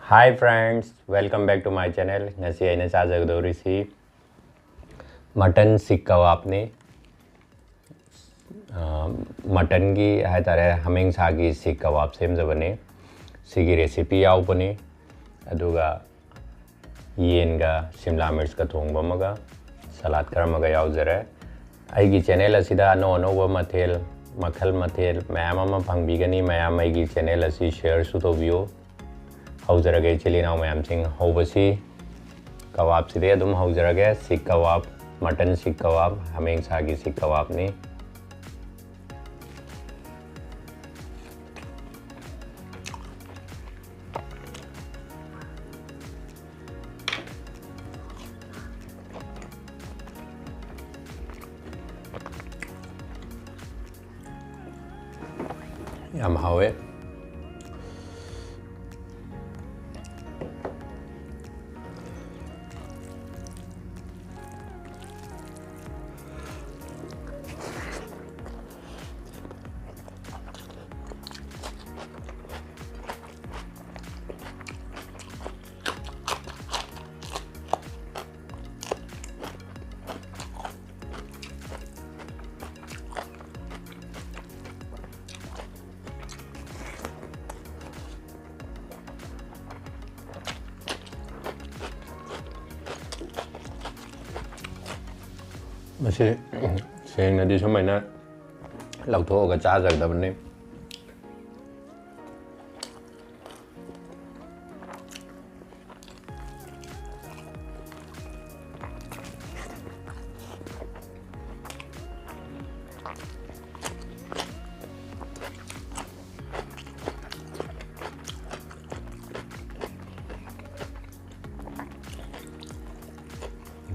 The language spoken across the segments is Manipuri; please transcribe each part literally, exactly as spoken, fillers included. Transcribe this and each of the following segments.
Hi friends, welcome back to my channel. ꯉꯁꯤ ꯑꯩꯅ ꯆꯥꯖꯒꯗꯧꯔꯤꯁꯤ ꯃꯇꯟ ꯁꯤꯛ ꯀꯕꯥꯕꯅꯤ꯫ ꯑ, ꯃꯇꯟꯒꯤ ꯍꯥꯏꯇꯥꯔꯦ, ꯍꯥꯃꯦꯡꯁꯥꯒꯤ ꯁꯤꯛ ꯀꯕꯥꯕ ꯁꯦꯝꯖꯕꯅꯤ꯫ ꯁꯤꯒꯤ recipe ꯌꯥꯎꯕꯅꯤ꯫ ꯑꯗꯨꯒ ꯌꯦꯟꯒ ꯁꯤꯝꯂꯥ ꯃꯤꯔꯆꯀ ꯊꯣꯡꯕ ꯑꯃꯒ, ꯁꯂꯥꯗ ꯈꯔ ꯑꯃꯒ ꯌꯥꯎꯖꯔꯦ꯫ ꯑꯩꯒꯤ channel ꯑꯁꯤꯗ ꯑꯅꯧ ꯑꯅꯧꯕ ꯃꯊꯦꯜ, ꯃꯈꯜ ꯃꯊꯦꯜ ꯃꯌꯥꯝ ꯑꯃ ꯐꯪꯕꯤꯒꯅꯤ꯫ ꯃꯌꯥꯝ ꯑꯩꯒꯤ channel ꯑꯁꯤ shareꯁꯨ ꯇꯧꯕꯤꯌꯨ꯫ ꯍꯧꯖꯔꯒꯦ ꯏꯆꯤꯜ ꯏꯅꯥꯎ ꯃꯌꯥꯝꯁꯤꯡ꯫ ꯍꯧꯕꯁꯤ ꯀꯕꯥꯕꯁꯤꯗꯩ ꯑꯗꯨꯝ ꯍꯧꯖꯔꯒꯦ꯫ ꯁꯤꯛ ꯀꯕꯥꯕ, ꯃꯇꯟ ꯁꯤꯛ ꯀꯕꯥꯕ, ꯍꯥꯃꯦꯡꯁꯥꯒꯤ ꯁꯤꯛ ꯀꯕꯥꯕꯅꯤ꯫ ꯌꯥꯝ ꯍꯥꯎꯋꯦ꯫ ꯃꯁꯤ ꯁꯦꯡꯅꯗꯤ ꯁꯨꯃꯥꯏꯅ ꯂꯧꯊꯣꯛꯑꯒ ꯆꯥꯖꯒꯗꯕꯅꯤ꯫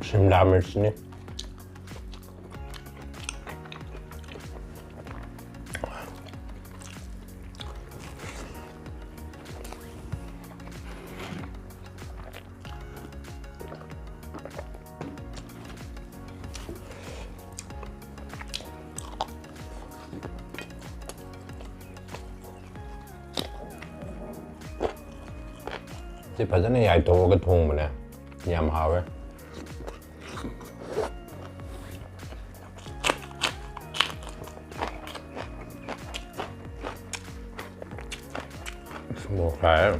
ꯁꯤꯝꯂꯥ ꯃꯤꯔꯆꯅꯤ꯫ ꯁꯤ ꯐꯖꯅ ꯌꯥꯏꯊꯣꯛꯑꯒ ꯊꯣꯡꯕꯅꯦ, ꯌꯥꯝ ꯍꯥꯎꯋꯦ꯫ ꯃꯣꯔꯣꯛ ꯁꯥꯏꯍꯦ꯫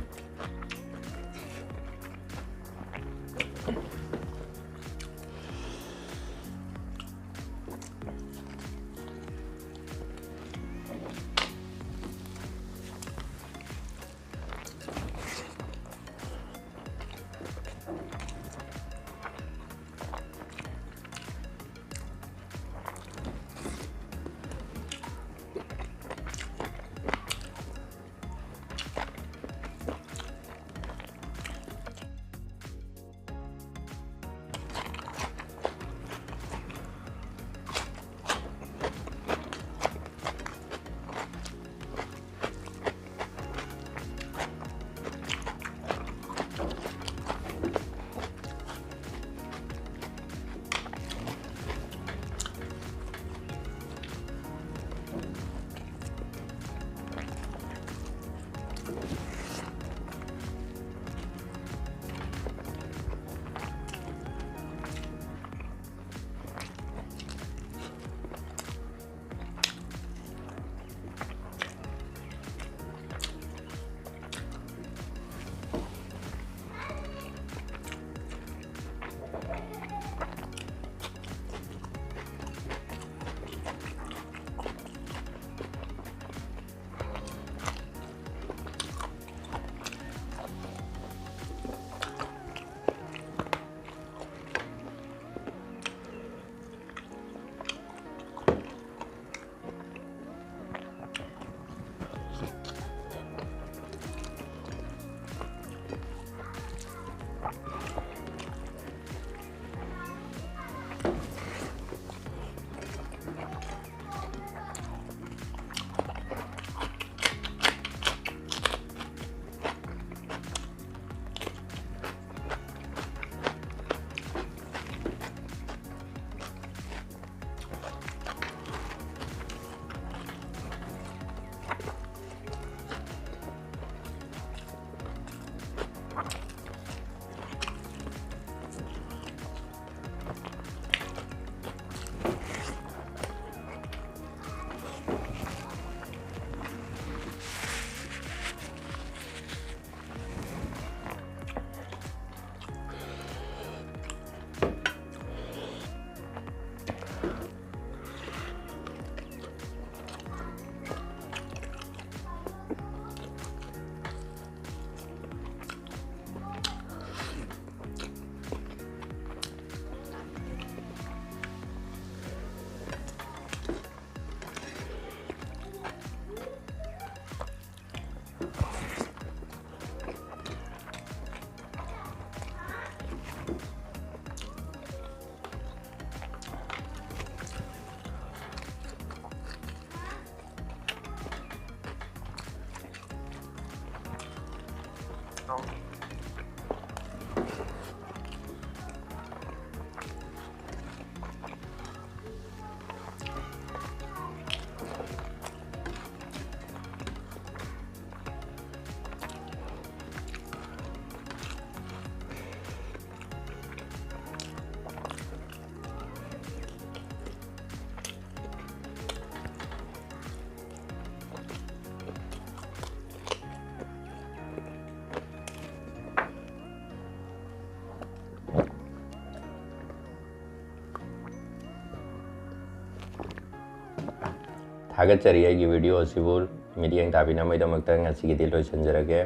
ꯊꯥꯒꯠꯆꯔꯤ꯫ ꯑꯩꯒꯤ video ꯑꯁꯤꯕꯨ ꯃꯤꯠꯌꯦꯡ ꯇꯥꯕꯤꯅꯕꯒꯤꯗꯃꯛꯇ ꯉꯁꯤꯒꯤꯗꯤ ꯂꯣꯏꯁꯤꯟꯖꯔꯒꯦ꯫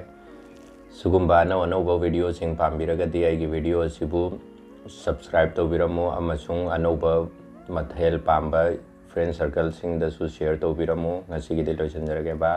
ꯁꯤꯒꯨꯝꯕ ꯑꯅꯧ ꯑꯅꯧꯕ videoꯁꯤꯡ ꯄꯥꯝꯕꯤꯔꯒꯗꯤ ꯑꯩꯒꯤ video ꯑꯁꯤꯕꯨ subscribe ꯇꯧꯕꯤꯔꯝꯃꯨ ꯑꯃꯁꯨꯡ ꯑꯅꯧꯕ ꯃꯊꯦꯜ ꯄꯥꯝꯕ friend circleꯁꯤꯡꯗꯁꯨ share ꯇꯧꯕꯤꯔꯝꯃꯨ꯫ ꯉꯁꯤꯒꯤꯗꯤ ꯂꯣꯏꯁꯤꯟꯖꯔꯒꯦ꯫ Bye꯫